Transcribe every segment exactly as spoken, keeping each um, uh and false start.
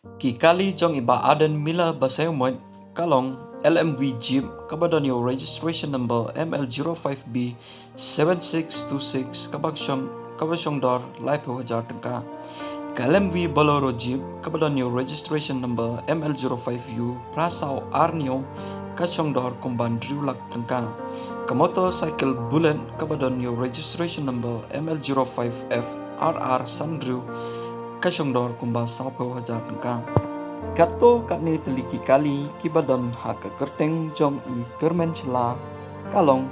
Ki kali jong i Bah Aden Miller Basaiawmoit ka long L M V Jeep kaba don ïa u registration number M L zero five B seven six two six kaba shong, kaba shong dor laiphew hajar tyngka. Ka L M V Bolero Jeep kaba don ïa u registration number M L zero five U phra saw ar hynñiew ka shong dor kumba hynriew lak tyngka. Ka motorcycle Bullet kaba don ïa u registration number M L zero five F ar ar san hynriew ka shong dor kumba sawphew hajar tyngka. Katto katne tylli ki kali kiba don ha ka kyrteng jong i Kyrmen Shylla ka long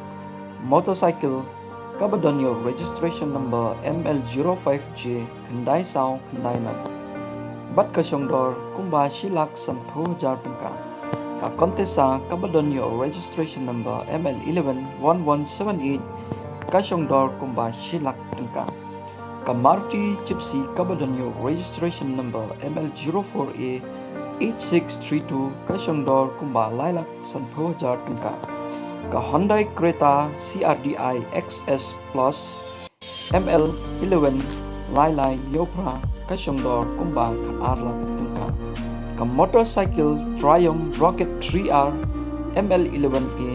motorcycle kaba don ïa u registration number M L zero five J khyndai saw khyndai nine bad ka shong dor kumba shi lak sanphew hajar tyngka. Ka Contessa kaba don ïa u registration number M L eleven one one seven eight ka shong dor kumba shi lak tyngka. Ka Maruti Gypsy kaba don ïa u registration number M L zero four A eight six three two ka shong dor kumba lai lak sanphew hajar tyngka. Ka Hyundai Creta C R D I X S Plus M L eleven lai lai hynñiew phra ka shong dor kumba khat ar lak tyngka. Ka motorcycle Triumph Rocket three R M L eleven A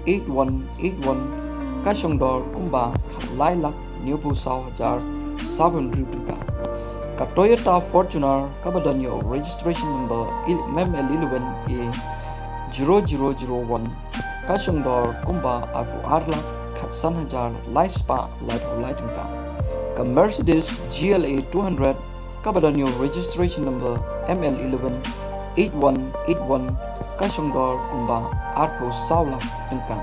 eight one eight one ka shong dor kumba khat lai lak hynñiewphew saw hajar sawphew hynriew tyngka. Ka Toyota Fortuner kaba don ïa u registration number M L eleven A zero zero zero one ka shong dor kumba arphew ar lak khatsan hajar lai spah laiphew lai tyngka. Ka Mercedes G L A two hundred kaba don ïa u registration number M L eleven eight one eight one ka shong dor kumba arphew saw lak tyngka.